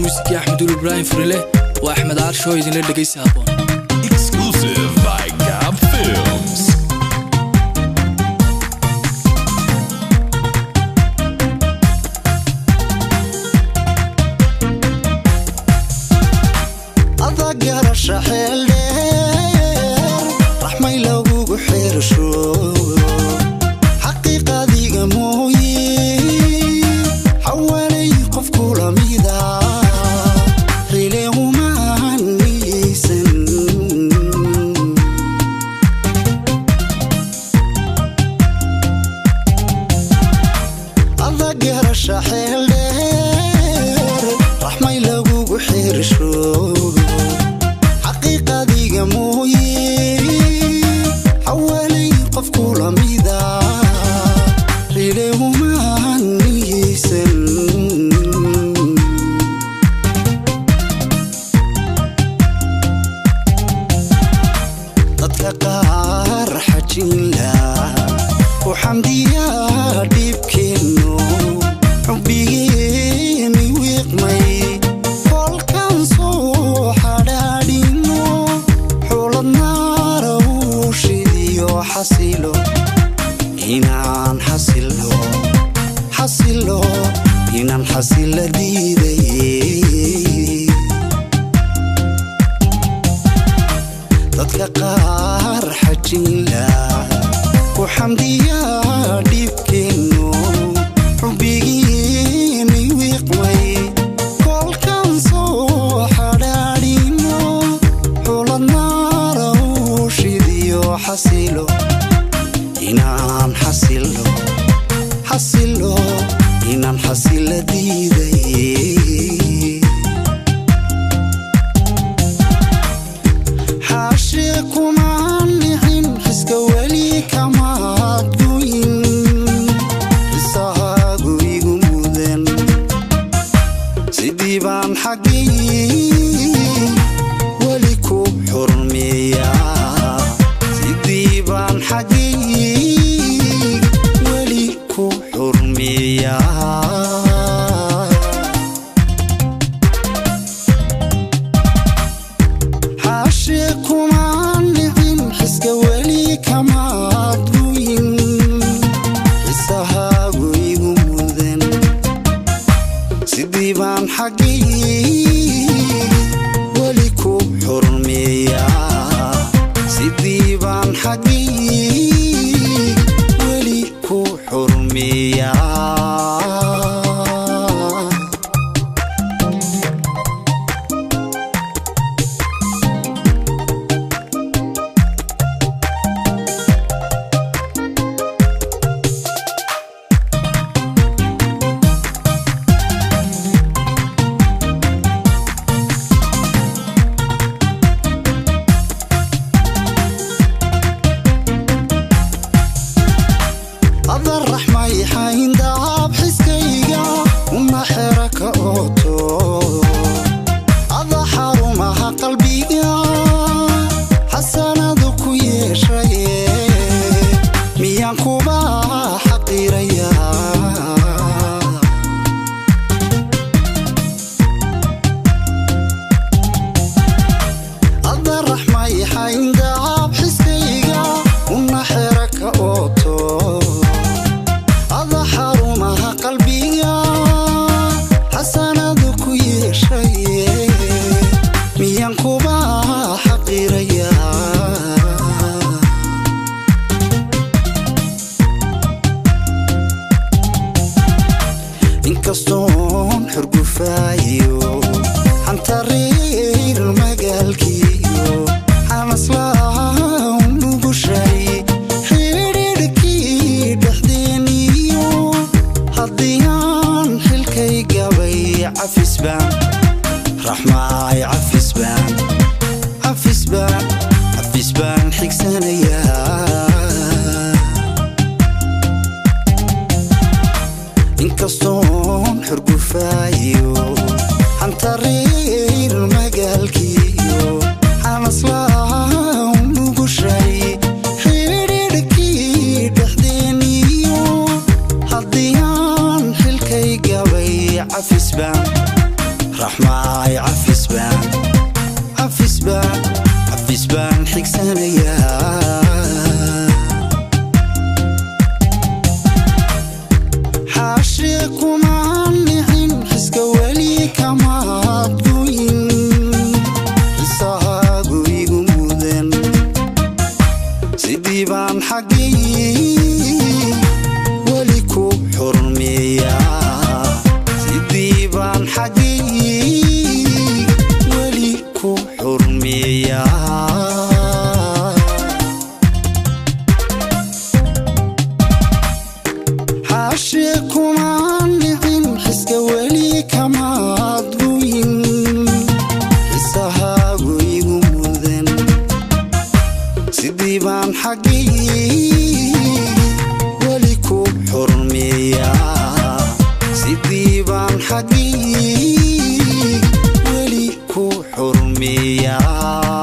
Muusikii Axmedul Ibraahim Furile waa Axmed Aarsho, idinla dhegaysa haboon. Exclusive by Gab Films. Adag garasha xeel dheer, raxmay lagugu xersho, xaqiiqadiga mooye xawaalay qof kula mida xile umaan niyeysan. Adag garasha xeel dheer, raxmay lagugu xersho, xaqiiqadiga mooye xawaalay qof kula mida xile umaan niyeysan. Dadka qaar xajinla ku xamdiyaa dhibkeenno, xubbigeeni wiiqmay kolkan soo xadhaadhino, xulad naara uu shidiyo, xasilo inaan xasilo, xasilo inaan xasila diiday. Dadka qaar xajinla ku xamdiyaa dhibkeenno, xubbigiini wiiqmay kolkan soo xadhaadhino, xulad naara uu shidiyo, xasilo inaan xasilo, xasilo inaan xasila diiday. Xaashee kumaan nicin, xiska weli kamaad goyn, xisahaagu igu mudan, sidii baan xaggay weli ku xurmeeyaa, sidii baan xaggay weli ku xurmeeyaa. Xaashee kumaan nicin, xiska weli kamaad goyn, xisahaagu igu mudan, sidii baan xaggay weli ku xurmeeyaa, sidii baan xaggay weli ku xurmeeyaa. Ada raxmay xayndaab xiskayga una xera ka ooto, ada xarumaha qalbiga xasanadu ku yeeshaye, miyaan kuba xaqiraya? Ada raxmay xayndaab xiskayga una xera ka ooto, ada xarumaha qalbiga xasanadu ku yeeshaye, miyaan kuba xaqiraya? Inkastoon xurgufaayo xantariir magaalkiyo xamaslaa nugushay xidhiidhkii dhexdeeniyo, haddii aan xilkay gabay cafisbaan, raxmaay cafisbaan, cafisbaan, cafisbaan xigsanayaa. Inkastoon xurgufaayo xantariir magaalkiyo xamaslaa nugushay xidhiidhkii dhexdeeniyo, haddii aan xilkay gabay cafisbaan, raxmaay. Dhacay cafisbaan, cafisbaan, cafisbaan xigsanayaa. Xaashee kumaan nicin, xiska weli kamaad goyn, xisahaagu igu mudan. Sidii baan xaggii weli ku xurmeeyaa, sidii baan xaggii weli ku xurmeeyaa. Xaashee kumaan nicin, xiska weli kamaad goyn, xisahaagu igu mudan. Sidii baan xaggii weli ku xurmeeyaa, sidii baan xaggii weli ku xurmeeyaa.